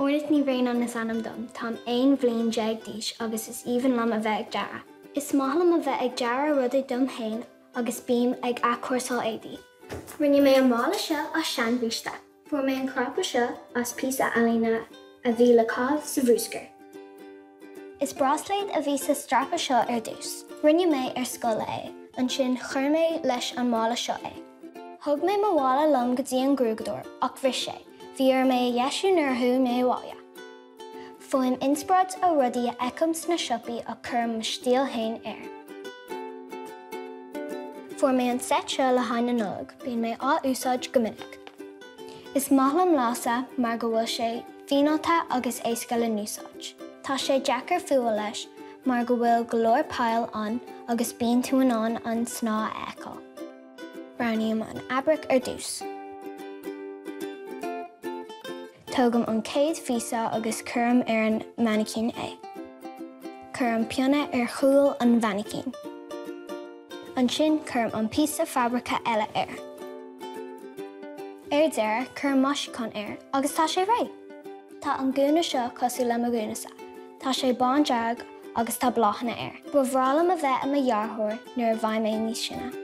Orlaith Ní Bhraonáin is ainm dom, táim 11 bhliain d'aois agus is aoibhinn liom a bheith ag dearadh. Is maith liom a bheith ag dearadh rudaí dom féin agus bím ag athchúrsáil éadaí. Rinne mé an mála seo as seanbhríste. Fuair mé an cnaipe seo as píosa ealaíne a bhí le caitheamh sa bhrúscar. Is bráisléad a bhí sa strapa seo ar dtús. Rinne mé ar scoil é, ansin chuir mé leis an mála seo é. Thug mé mo mhála liom go dtí an gruaigeadóir ach bhris sé. Bhí orm é a dheisiú nuair a chuaigh mé abhaile. Faighim inspioráid ó rudaí a fheicim sna siopaí ach cuirim mo stíl féin air. Fuair mé an seit seo le haghaidh na Nollag, bíonn mé á úsáid go minic. Is maith liom lása mar go bhfuil sé fíneálta agus éasca le n-úsáid. Tá sé deacair fuáil leis mar go bhfuil go leor poill ann agus bíonn tú in ann an snáth a fheiceáil. Roghnaím an fhabraic ar dtús. Tógaim an chéad phíosa agus cuirim ar an mainicín é. Cuirim pionna ar chúl an mhainicín. Ansin cuirim an píosa fabraice eile air. Ar deireadh, cuirim maisiúchán air agus tá sé réidh! Tá an gúna seo cosúil le mo ghúnasa. Tá sé bándearg agus tá bláthanna air. Ba bhreá liom a bheith i mo dhearthóir nuair a bheidh mé níos sine.